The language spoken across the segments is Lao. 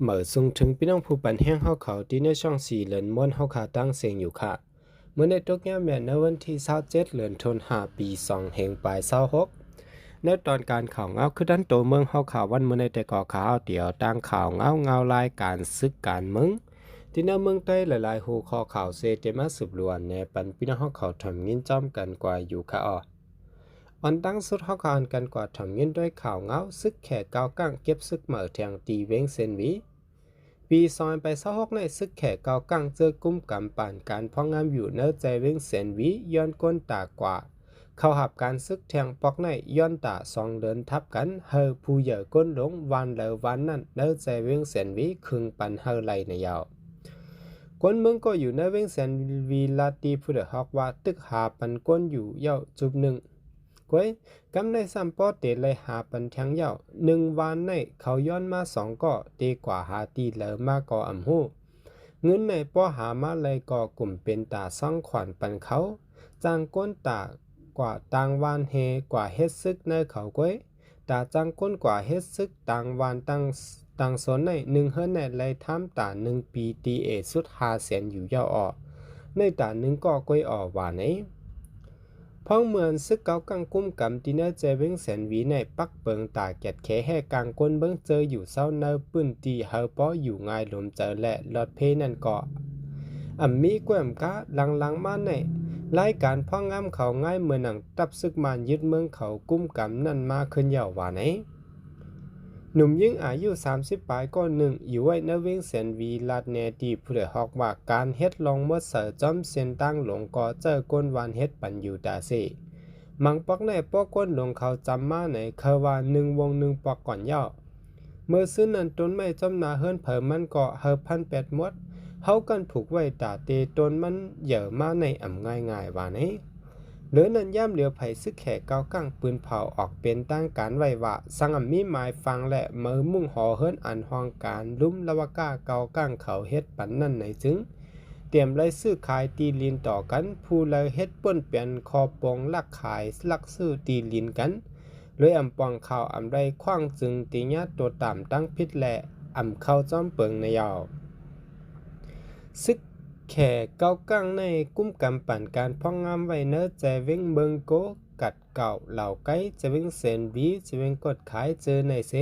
ເໝີສູງເຖິງພີ່ນ້ອງຜູ້ປັນແຮງເຮົາເຂົ້າທີ່ໃນຊ່ອງສີ່ເລີນມ່ວນເຮົາຂ້າຕັ້ງເສງຢູ່ຄ່ະ. ມື້ນີ້ຕົກຍາມແມ່ນໃນວັນທີຊາວເຈັດ ເດືອນທັນວາ ປີສອງພັນປາຍຊາວຫົກ ໃນຕອນການຂ່າວເງົາຄືທັນໂຕເມືອງເຮົາຂ້າວັນມື້ນີ້ແຕ່ກໍຂ່າວດຽວ ຕາມຂ່າວເງົາເງົາລາຍການສຶກການເມືອງ ທີ່ໃນເມືອງໃຕ້ຫຼາຍໆຫົວຂໍ້ຂ່າວເສ ຈະມາສືບລວນແນະປັນພີ່ນ້ອງເຮົາເຂົ້າຖອມຍິນພ້ອມກັນກວ່າຢູ່ຄ່ະ. ອັນດັງສຸດເຮົາກໍອ່ານກັນກວ່າຖອມຍິນດ້ວຍຂ່າວເງົາ ຊຶກແຂກເກົ້າກ້າງເກັບຊຶກໃໝ່ແທງທີ່ວຽງແສນຫວີ. ປີສອງພັນຊາວຫົກໃນຊຶກແຂກເກົ້າກ້າງເຈີກຸມກຳປານການພອກງາມຢູ່ໃນແຈວຽງແສນຫວີ ຍ້ອນກົນຕາກວ່າເຂົ້າຮັບການຊຶກແທງປອກໃນ ຍ້ອນຕາສອງເດີນທັບກັນ ໃຫ້ຜູ້ໃຫຍ່ກົນຫຼົງ ຫວ່ານໃດຫວ່ານນັ້ນ ໃນແຈວຽງແສນຫວີ ຄຶ່ງປັນໄຮ່ໄລ່ນະຍາວ. ຄົນເມືອງກໍຢູ່ໃນວຽງແສນຫວີ ລາດທີ່ຜູ້ໃດຮອກວ່າ ຕຶກຫາປັນກົນຢູ່ເຍົາຈຸບໜຶ່ງ ກ້ວຍ ກຳໃນຊ້ຳປໍເຕໄລ່ຫາປັນແທງເຍົາ ໜຶ່ງຫວ່ານໃນເຂົາຍ້ອນມາສອງກໍເຕກວ່າຫາທີ່ເລີມາກໍອຳຮູ້ ເງິນໃນປໍຫາມາໄລ່ກໍກຸມເປັນຕາຊ່ອງຂວັນປັນເຂົາ ຈ້າງກົນຕາກວ່າຕ່າງຫວ່ານເຮກວ່າເຮັດຊຶກໃນເຂົາກ້ວຍ ຕາຈ້າງກົນກວ່າເຮັດຊຶກຕ່າງຫວ່ານຕ່າງ ຕ່າງໂຊນໃນໜຶ່ງເຮືອນໃນໄລ່ທຳຕາໜຶ່ງປີ ຕີເອສຸດຫ້າແສນຢູ່ເຍົາອອກ ໃນຕາໜຶ່ງກໍກ້ວຍອອກຫວ່ານໃນ ພ້ອມເໝືອນຊຶກເກົ້າກ້າງກຸມກຳທີ່ໃນແຈວຽງແສນຫວີໃນ ປັກເປິງຕາແກດແຂແຮກກາງກົນເມືອງເຈີຢູ່ເຊົາໃນພື້ນທີ່ໃຫ້ພໍຢູ່ງ່າຍລົມໃຈ ແລະ ລອດເພນັ້ນກໍ ອຳມີແກວມກະຫຼັງໆມາໃນ ລາຍການພອກງາມເຂົາງ່າຍເໝືອນໜັງ ຕັບຊຶກມານຍຶດເມືອງເຂົາກຸມກຳນັ້ນມາຂຶ້ນເຍົາຫວ່ານໃນ. ໜຸ່ມຍິງອາຍຸສາມສິບປາຍກໍໜຶ່ງ ຢູ່ໄວ້ໃນວຽງແສນຫວີ ລາດແນທີ່ຜູ້ໃດຮອກວ່າ ການເຮັດລອງໝົດໃສ່ຈ້ອມເສັ້ນທາງຫຼົງກໍເຈີກົນຫວ່ານເຮັດປັນຢູ່ຕາເຊ ມັງປອກໃນ ພວກຄົນຫຼົງເຂົາຈຳມາໃນ ເຂົາວ່າໜຶ່ງວົງໜຶ່ງປອກກ່ອນເຍົາ ເມື່ອຊືນນັ້ນ ຕົ້ນໄມ້ຈ້ອມໜ້າເຮືອນໃຜມັນກໍເຫີພັນແປດໝົດ ເຮົາກັນຜູກໄວ້ຕາເຕຕົ້ນມັນເຫຍີມາໃນອຳງ່າຍໆ ຫວ່ານໃນ. ເຫຼືອນັ້ນຍາມຫຼຽວໃຜຊຶກແຂກເກົ້າກ້າງປືນເຜົາອອກເປັນທາງການໄວ້ວ່າ ສັງອຳມີໝາຍຝັ່ງ ແລະ ເໝີມຸ້ງຫໍເຮືອນອັນຫ້ອງການລຸ່ມລະວະກາເກົ້າກ້າງເຂົາເຮັດປັນນັ້ນໃນ ຈຶ່ງຕຽມໄລ່ຊື້ຂາຍທີ່ດິນຕໍ່ກັນ ຜູ້ໃດເຮັດປຸ້ນປ່ຽນຂໍ້ປົງລັກຂາຍລັກຊື້ທີ່ດິນກັນ ໂດຍອຳປອງຂ່າວອຳໄດ້ຂວ້າງຈຶ່ງຕິຍາດຕົວຕາມຕັ້ງຜິດ ແລະ ອຳເຂົ້າຈ້ອມເປິງໃນເຍົາ. ຊຶກແຂກເກົ້າກ້າງໃນກຸມກຳປານການພອກງາມໄວ້ເນີ ແຈວຽງເມືອງໂກ ກັດເກົ່າ ລາວໄກ ແຈວຽງແສນຫວີ ແຈວຽງກົດຂາຍ ເຈີໃນເຊ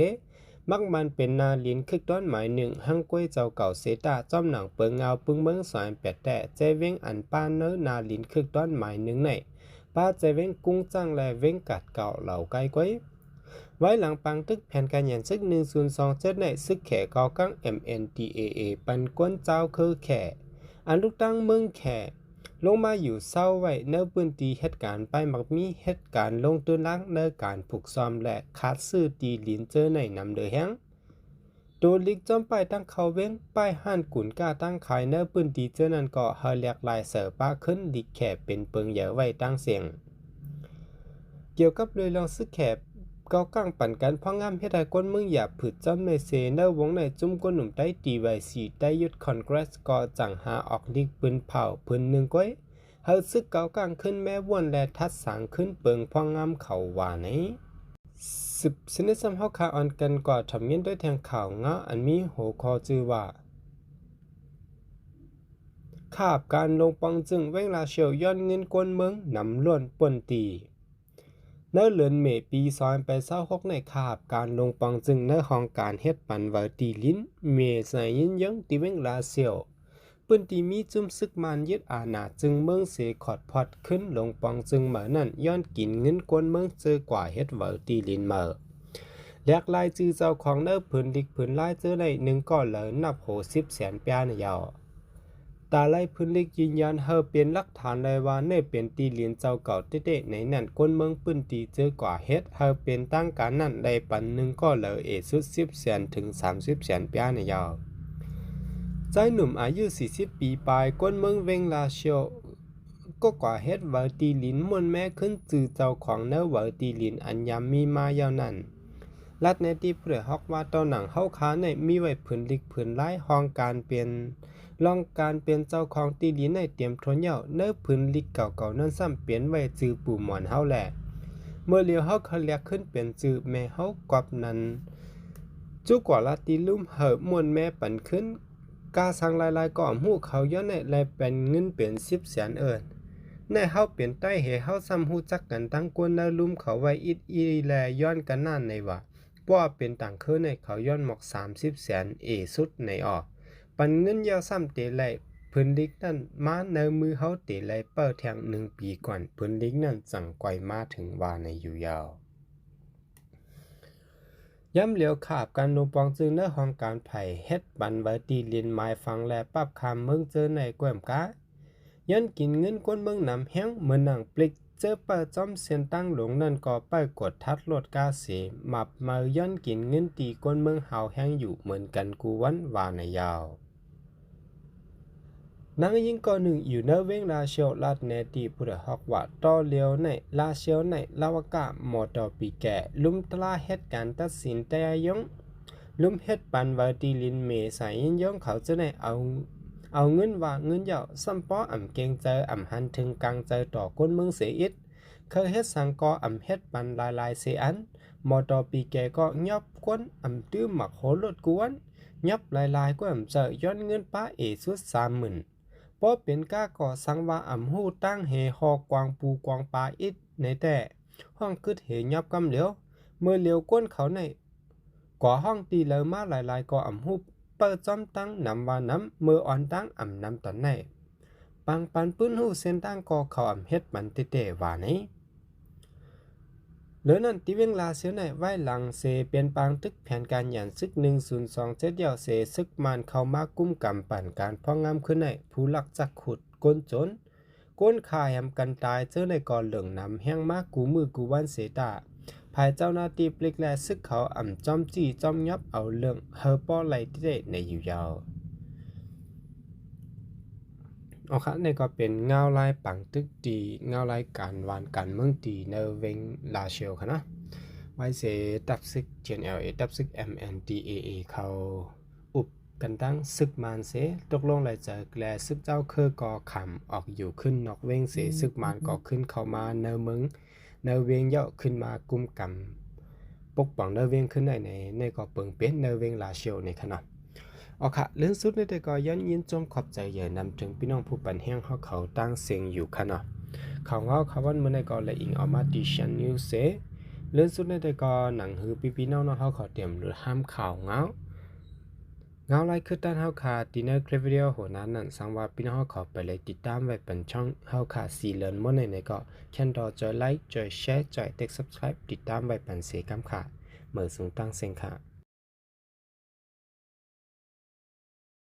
ມັກມັນເປັນນາລິນຄຶກຕ້ອນໝາຍໜຶ່ງ ຮັງກ້ວຍເຈົ້າເກົ່າເຊຕາ ຈ້ອມໜັງເປິງງາວປຶ້ງເມືອງສອງແປດແຕ່ ແຈວຽງອັນປ້າເນີນາລິນຄຶກຕ້ອນໝາຍໜຶ່ງໃນ ປາແຈວຽງກຸງຈັງ ແລະ ວຽງກັດເກົ່າ ລາວໄກກ້ວຍ. ໄວ້ຫຼັງປາງຕຶກແຜນການຫຍັນຊຶກໜຶ່ງສູນສອງເຈັດໃນ ຊຶກແຂກເກົ້າກ້າງ ເອັມເອັນທີເອເອ ປັນກວນເຈົ້າຄືແຂ ອັນລຸກຕັ້ງເມືອງແຂ ລົງມາຢູ່ເຊົາໄວ້ໃນພື້ນທີ່ເຮັດການ ໄປມັກມີເຮັດການລົງທຶນລາງໃນການຜູກຊ້ອມ ແລະ ຂາດຊື້ທີ່ດິນເຈີໃນນຳເດີແຮງ. ໂຕລິກຈອມປ້າຍທາງເຂົ້າວຽງ ປ້າຍຮ້ານກຸນຄ້າທາງຂາຍໃນພື້ນທີ່ເຈີນັ້ນກໍໃຫ້ແຫຼກຫຼາຍເສີປາຂຶ້ນ ລິກແຂເປັນເປິງໃຫຍ່ໄວ້ຕ່າງເສງ. ກ່ຽວກັບເລື່ອງຊຶກແຂກເກົ້າກ້າງປັນກັນພອກງາມ ເຮັດໃຫ້ຄົນເມືອງຢາບຜືດຈຳໃນເຊ ໃນວົງໃນຈຸ້ມຄົນໜຸ່ມໄຕ້ ທີວາຍຊີ ໄຕ້ຢຸດຄອນເກຣສ ກໍຈັ່ງຫາອອກລິກປືນເຜົາຜືນໜຶ່ງກ້ວຍ ເຮົາຊຶກເກົ້າກ້າງຂຶ້ນແມ່ວນ ແລະ ທັດສາງຂຶ້ນເປິງພອງງາມເຂົາວ່າໃນ. ສືບສະໜີດຊ້ຳເຮົາຄາອ່ອນກັນກວ່າທຳງຽນດ້ວຍແທງຂ່າວເງົາ ອັນມີຫົວຂໍ້ຊື່ວ່າ ຄາບການລົງປອງຈຶ່ງແວງລາຊຽວ ຍ້ອນເງິນກວນເມືອງນຳລ້ວນປົນຕີ. ໃນເດືອນເມປີສອງພັນຊາວຫົກໃນ ຄາບການລົງປອງຈຶ່ງໃນຫ້ອງການເຮັດປັນເຫວີຕີລິນ ເມສາຍຍິນເຢິງ ທີ່ແວງລາຊຽວ ປືນທີ່ມີຈຸ້ມຊຶກມານຍຶດອານາຈຶ່ງເມືອງເສຂອດພອດຂຶ້ນ ລົງປອງຈຶ່ງເໝີນັ້ນ ຍ້ອນກິນເງິນກວນເມືອງເຈີກວ່າເຮັດເຫວີຕີລິນເໝີ. ແຫຼກລາຍຈື່ເຈົ້າຂອງໃນຜືນລິກຜືນລາຍເຈີໃນໜຶ່ງກໍເລີຍນັບໂຫສິບແສນປຽນຍາວ. ຕາໄລຜືນລິກຢືນຢັນເຮົາເປັນຫຼັກຖານໄດ້ວ່າ ໃນເປັນທີ່ດິນເຈົ້າເກົ່າເຕະໆ ໃນນັ້ນຄົນເມືອງພື້ນທີ່ເຈີກວ່າເຮັດເຮົາເປັນທາງການນັ້ນໄດ້ປັນໜຶ່ງກໍເລີເອສຸດສິບແສນເຖິງສາມສິບແສນປຽນຍາວ. ຊາຍໜຸ່ມອາຍຸສີ່ສິບປີປາຍ ຄົນເມືອງເວງລາຊຽວ ກໍກວ່າເຮັດເຫວີຕີລິນມ້ວນແມ້ຂຶ້ນຈື່ເຈົ້າຂອງໃນເຫວີຕີລິນອັນຍາມມີມາຍາວນັ້ນ. ລັດແນທີ່ຜູ້ໃດຮອກວ່າຕໍ່ໜັງເຮົາຄາໃນມີໄວ້ຜືນລິກຜືນລາຍ ຫ້ອງການເປັນ ລອງການເປັນເຈົ້າຂອງທີ່ດິນໃນຕຽມທົນຍາວ ໃນຜືນລິກເກົ່າໆນັ້ນຊ້ຳປ່ຽນໄວ້ຈື່ປູ່ໝອນເຮົາແລະ ເມື່ອລຽວເຮົາຄະລຽກຂຶ້ນເປັນຈື່ແມ່ເຮົາກອບນັ້ນ ຈູກວ່າລາຕີລຸ່ມເຫີມ້ວນແມ່ປັນຄືນ ກາສັງຫຼາຍໆກໍອຳຮູ້ເຂົາຍ້ອນໃນແລເປັນເງິນເປັນສິບແສນເອີນ. ໃນເຮົາເປັນໄຕ້ເຫ ເຮົາຊ້ຳຮູ້ຈັກກັນຕັ້ງກວນເນີລຸ່ມເຂົາໄວ້ອິດອີແລຍ້ອນກັນນັ້ນໃນວ່າ ບໍ່ເປັນຕ່າງຄືໃນເຂົາຍ້ອນໝອກສາມສິບແສນເອສຸດໃນອອກ ປັນເງິນຍາວຊ້ຳເຕໄລຜືນລິກນັ້ນມາໃນມືເຮົາເຕໄລເປີແທງໜຶ່ງປີກ່ອນ ຜືນລິກນັ້ນຈັ່ງກ່ອຍມາເຖິງວ່າໃນຢູ່ຍາວ. ຍາມຫຼຽວຂາບການໂນປອງຈື່ເນີຫ້ອງການໄຜເຮັດປັນໃບທີ່ດິນໝາຍຝັ່ງ ແລະ ປັບຄາມເມືອງເຈີໃນກວມກາ ຍ້ອນກິນເງິນຄົນເມືອງນຳແຮງ ເໝືອນໜັງປລິກເຈີເປີຈອມເສັ້ນທາງຫຼວງນັ້ນກໍເປີກວດທັດລົດກາເສ ມາບເໝີຍ້ອນກິນເງິນທີ່ຄົນເມືອງຫາວແຮງຢູ່ເໝືອນກັນກູວັນວ່າໃນຍາວ. ນາງຍິງກໍໜຶ່ງຢູ່ເນີເວງລາຊຽວລາດແນຕີຜູ້ດອຍຮອກວ່າ ຕໍ່ລຽວໃນລາຊຽວໃນລາວະກາມໍຕໍປີແກ ລຸມຕະລາເຮັດການຕັດສິນແຕ່ຍົງ ລຸມເຮັດປັນໃບທີ່ດິນເມສາຍຍິນຍົງເຂົາເຈົ້າໃນເອົາ ເອົາເງິນວ່າເງິນເຍົາ ຊ້ຳປໍອຳເກງໃຈ ອຳຫັນເຖິງກາງໃຈຕໍ່ຄົນເມືອງເສອິດ ເຄີຍເຮັດສັງກໍອຳເຮັດປັນຫຼາຍໆເສອັນ ມໍຕໍປີແກກໍຫຍອບກວນ ອຳຕື້ໝາກໂຫລົດກວນ ຫຍອບຫຼາຍໆກວນອຳເຈີ ຍ້ອນເງິນປາເອສຸດສາມໝື່ນ ພໍເປັນກາກໍສັງວ່າອຳຮູ້ຕັ້ງເຫຫໍກວາງປູກວາງປາອິດໃນແຕ່ ຮ້ອງຄຶດເຫຫຍອບກຳຫຼຽວ ເມື່ອຫຼຽວກວນເຂົາໃນ ກວ່າຫ້ອງຕີເລີມາຫຼາຍໆກໍອຳຮູ້ເປີຈອມຕັ້ງນຳວ່ານຳ ເມື່ອອ່ອນຕັ້ງອຳນຳຕອນໃນ ປັງປັນປືນຮູ້ເສັ້ນທາງກໍເຂົາອຳເຮັດມັນແຕ່ໆວ່າໃນ ເລີນັ້ນ ທີ່ວຽງລາຊຽວໃນໄວ້ຫຼັງເສເປັນປາງຕຶກແຜນການຫຍັນຊຶກໜຶ່ງສູນສອງເຈັດ ແລ້ວເສ ຊຶກມານເຂົ້າມາກຸມກຳປັນການພອງງາມຂຶ້ນໃນ ຜູ້ລັກຈັກຂຸດ ກົ້ນໂຈນ ກົ້ນຂ້າແຮມກັນຕາຍ ເຈີໃນກໍເຫຼືອງນຳແຮງມາກູມື້ກູວັນເສຕາ ພາຍເຈົ້າໜ້າທີ່ປລິກ ແລະ ຊຶກເຂົາອຳຈ້ອມຈີ້ຈ້ອມຫຍັບເອົາເລື່ອງເຮີປໍໄລ່ເຕະໃນຢູ່ຍາວ. ເອົາຄະ ນີ້ກໍເປັນງາວລາຍປາງຕຶກທີ່ ງາວລາຍການວານການເມືອງທີ່ເນີເວງລາຊຽວຄະນະ ໄວ້ເສ ຕັບຊຶກ TNLA ຕັບຊຶກ MNDAA ເຂົາອຸບກັນຕັ້ງຊຶກມານເສ ຕົກລົງລາຍຈາກແລະ ຊຶກເຈົ້າເຄີກໍຂາມອອກຢູ່ຂຶ້ນນອກເວງເສ ຊຶກມານກໍຂຶ້ນເຂົ້າມາເນີເມືອງ ເນີເວງເຍົາະຂຶ້ນມາກຸມກຳ ປົກປ້ອງເນີເວງຂຶ້ນໄດ້ໃນ ໃນກໍເປິງເປັນເນີເວງລາຊຽວນີ້ຄະເນາະ. ເອົາຄະ ເລື່ອງສຸດນີ້ແຕ່ກໍຢ້ອນຍິນຊົມຂອບໃຈໃຫຍ່ນຳເຖິງພີ່ນ້ອງຜູ້ປັນແຮງເຮົາເຂົາຕ່າງເສັງຢູ່ຄະເນາະ. ຂ່າວເງົາຂ່າວວັນມື້ນີ້ກໍລະອີງເອົາມາທີ່ Shan News ເສ ເລື່ອງສຸດນີ້ແຕ່ກໍໜັງຫືພີ່ໆນ້ອງໆເຮົາເຂົາຕຽມລຸດຫ້າມຂ່າວເງົາ ເງົາລາຍຄືດຕານເຮົາຄະ ທີ່ໃນຄລິບວິດີໂອຫົວໜ້ານັ້ນ ສັງວ່າພີ່ນ້ອງເຮົາເຂົາໄປໄລ່ຕິດຕາມໄວ້ປັນຊ່ອງເຮົາຄະ ສີເລີນມົນໃນໃນກໍ ແຄນດໍ ຈອຍໄລ ຈອຍແຊ ຈອຍເຕັກ Subscribe ຕິດຕາມໄວ້ປັນເສກຳຄະ ເໝີສູງຕ່າງເສັງຄະ.